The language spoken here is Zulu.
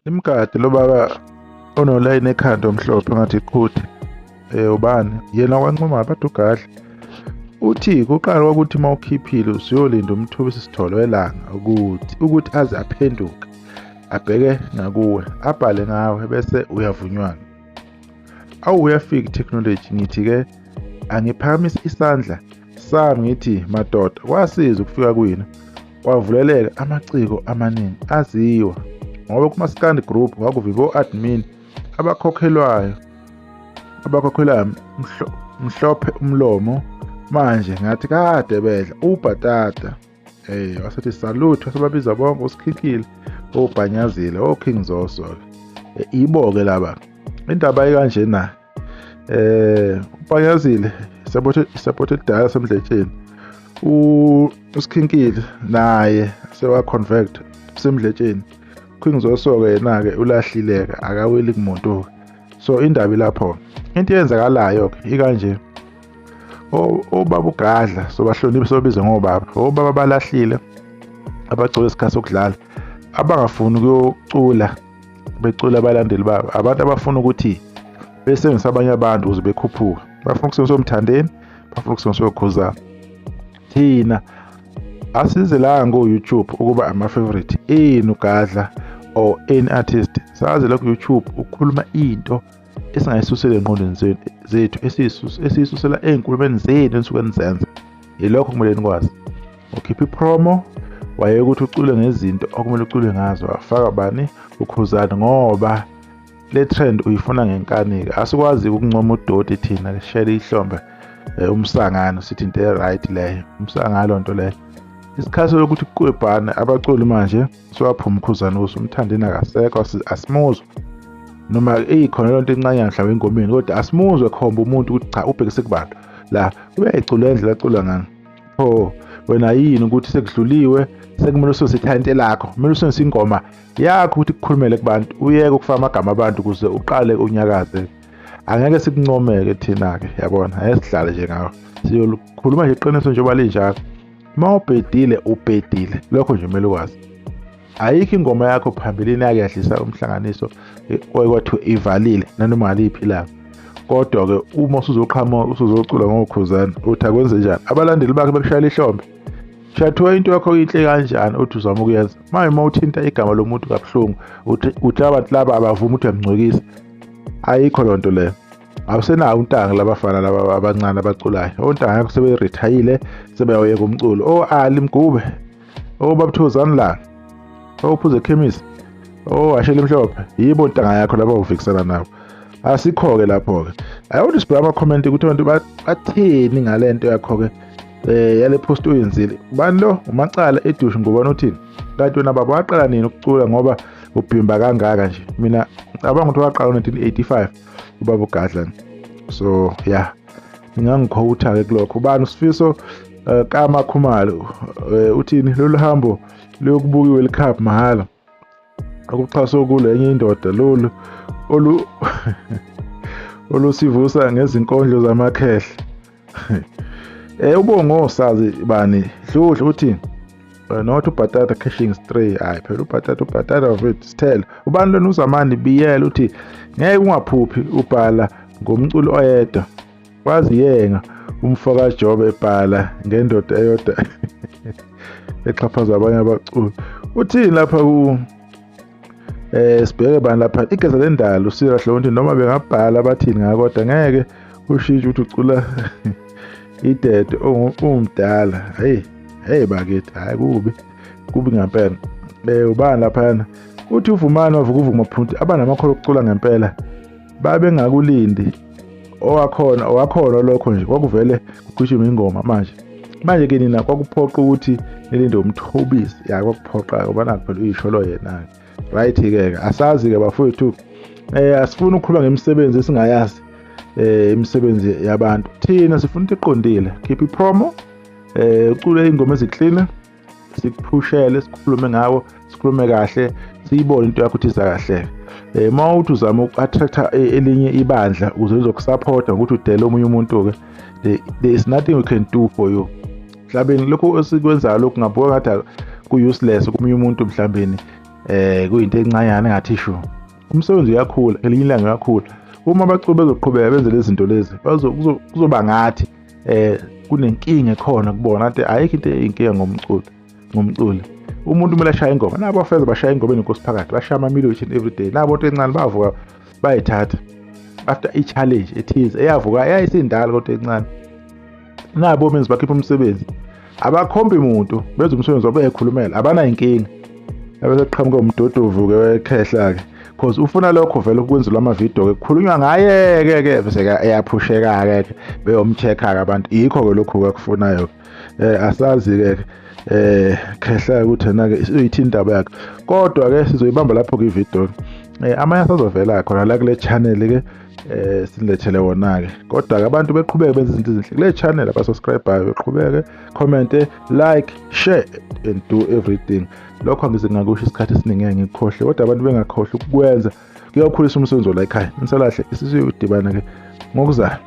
Imgadi lo baba onolayini ekhanda omhlophe ngathi iqhude. Ubani? Yena wancoma abantu uGadla. Uthi kuqala kwakuthi uma ukhiphile usuyolinda uMthobisi Sithole welanga ukuthi aze aphenduke abheke ngakuwe abhale ngawe bese uyavunywana. Awu uyafika i-technology, ngithi-ke angiphakamisa isandla sami ngithi madoda kwasiza ukufika kwina, kwavuleleka amaciko amaningi aziwa ngoba kumaskandi group kwakuvimba o-admin abakhokhelwayo mhlophe umlomo. Manje ngathi kade bedla ubhatata. Wasethi salute, wasebabiza bonke uSikhikhile, oBhanyazile, oKing Zoso. Ibo-ke laba. Indaba ikanjena. uBhanyazile support elidala semdletsheni. uSikhinkile naye sewa convert semdletsheni. King Zoso-ke yena-ke ulahlileka akaweli kumuntu. So indaba ilapho. Into eyenzakalayo-ke ikanje. Obaba uGadla sobahlonipha sobiza ngobaba. Obaba balahlile abacula isikhathi sokudlala, abangafuni ukuyocula becula abalandeli babo, abantu abafuna ukuthi besebenzise abanye abantu ukuze bekhuphuke. Bafuna ukusebenzisa oMthandeni, bafuna ukusebenzisa oKhuzani. Thina asizelanga ku-YouTube ukuba ama-favorite enu Gadla or any artist. Sazela ku-YouTube ukukhuluma into esingayisusela engqondweni zethu, esiyisusela ey'nkulumeni zenu enisuke nizenza. Yilokho kumele nikwazi. Ukhipha ipromo, wayeka ukuthi ucule ngezinto okumele ucule ngazo, wafaka bani uKhuzani ngoba le trend uyifuna ngenkani-ke. Asikwazi ukuncoma udoti thina sishayele ihlombe umsangano sithi into e-right leyo, umsangano nto leyo. Isikhathi sokuthi kuqwebhane abaculi manje siwaphuma uKhuzani kuso, uMthandeni akasekho, asimuzwa noma ikhona lento encanyana mhlawumbe engomeni, kodwa asimuzwe khomba umuntu ukuthi cha ubhekise kubantu la uyayicula indlela acula ngayo. Pho wena yini ukuthi sekudluliwe, sekumele ususe ithalente lakho, kumele usebenzise ingoma yakho ukuthi kukhulumele kubantu, uyeke ukufaka amagama abantu ukuze uqale unyakaze. Angeke sikuncomeke thina-ke, yabona, angeke sidlale nje ngawo, siyokhuluma nje iqiniso njengoba linjalo. Uma ubhedile ubhedile, lokho nje kumele ukwazi. Ayikho ingoma yakho phambilini yake yadlisa umhlanganiso kwathiwa ivalile nanoma ngaliphi ilanga. Kodwa-ke uma usuzoqhamuka usuzocula ngoKhuzani uthi akwenze njani, abalandeli bakhe bekushayela ihlombe. Shathiwa into yakho inhle kanjani uthi uzama ukuyenza. Manje uma uthinta igama lomuntu kabuhlungu uthi abantu laba abavuma ukuthi uyamngcwekisa, ayikho loo nto leyo. Awusenawo untanga labafana laba abancane abaculayo. Ontanga yakho seberithayile, sebeyawuyeka umculo. O-Ali Mgube, oBab'Thozani la, oPhuze Ekhemisi, oHashela Emhlophe, yibo ontanga yakho laba ovikisana nabo. Asikho-ke lapho-ke. Ayawuthi sibheke ama-comment ukuthi abantu batheni ngale nto yakho-ke yale post oyenzile. Ubani lo? UMacala Edushu ngubani uthini? Kanti wena baba waqala nini ukucula ngoba ubhimba kangaka nje? Mina ngicabanga ukuthi waqala ngo-1985 ubaba uGadla. So yeah, ningangikhowutha-ke kulokho. Ubani uSifiso kaMakhumalo uthini? Lolu hambo luyokubuka i-World Cup mahhala, ukuxhaswa kulo enye indoda lolu olu olusivusa ngezinkondlo zamakhehle. Ubongo sazi bani Dludlu uthi not ubhatata cashing stray. Hayi phela ubhatata of sithelo. Ubani lona uZamani Biyela uthi ngeke ungaphuphi ubhala ngomculo oyedwa, waziyenga umfoka Jobe ebhala ngendoda eyodwa exhaphaza abanye abaculi. Uthini lapha ku sibheke bani lapha igeza lendalo usira Hlonti, noma bengabhala bathini ngako kodwa ngeke ushintshe ukuthi ucula idede ungumdala. Hey bakithi, hayi kubi kubi ngempela. Ubani laphana uthi uvumani wavuka uvuma phunti abanamakhono okucula ngempela babengakulindi owakhona lokho nje kwakuvele kugijima ingoma. Manje ke nina kwakuphoqa ukuthi nilinde uMthobisi, ya kwakuphoqa ngoba nakho phela uyisholo yena. Right ke asazi ke bafowethu, asifuni ukukhuluma ngemisebenzi esingayazi, imisebenzi yabantu. Thina sifuna into eqondile, khipha ipromo, ucule ingoma eziclean, sikuphushele, sikhulume ngawo, sikhulume kahle, siyibone into yakho ukuthi iza kahle. Uma uthi uzama uku-attracta elinye ibandla ukuze lizokusupporta ngokuthi udele omunye umuntu-ke, there is nothing we can do for you. Mhlawumbe lokhu esikwenzayo lokhu ngabuka ngathi ku-useless komunye umuntu mhlawumbe. Kuyinto encanyana engathi shu. Umsebenzi uyakhula, elinye ilanga uyakhula. Uma abaculi bezoqhubeka benze lezi zinto lezi, kuzoba ngathi kunenkinga ekhona kubona, kanti ayikho into eyinkinga ngomculi. Umuntu kumele ashaye ingoma. Nabo bafeza bashaya ingoma enenkosi phakathi, bashaya ama-million each and every day. Nabo into encane bavuka bayithatha after i-challenge ethize eyavuka eyayisindala kodwa encane. Nabo menzi bakhipha umsebenzi, abakhombi muntu, benza umsebenzi wabo bekhulumela, abanayinkinga. Ebese qhamuka umdodovu-ke wekhehla-ke, cause ufuna lokho vele ukwenzelwa amavidiyo-ke kukhulunywa ngaye-ke ke, bese-ke eyaphusheka-ke ke beyom-check-a-ke abantu. Yikho-ke lokhu akufunayo-ke. Asazi-ke khehla ukuthi yena-ke uyithini indaba yakhe, kodwa-ke sizoyibamba lapho-ke ividiyo. Amanye asazovela khona la kule channel-ke, sinilethele wona-ke. Kodwa-ke abantu beqhubeke benze izinto ezinhle kule channel, abasubscribe-ayo beqhubeke comment, like, share and do everything. Lokho angize ngakusho isikhathi esiningi, ngeke ngikukhohle, kodwa abantu bengakhohlwa ukukwenza, kuyakhulisa umsebenzi wala ekhaya. Nisalahle, isizodibana-ke ngokuzayo.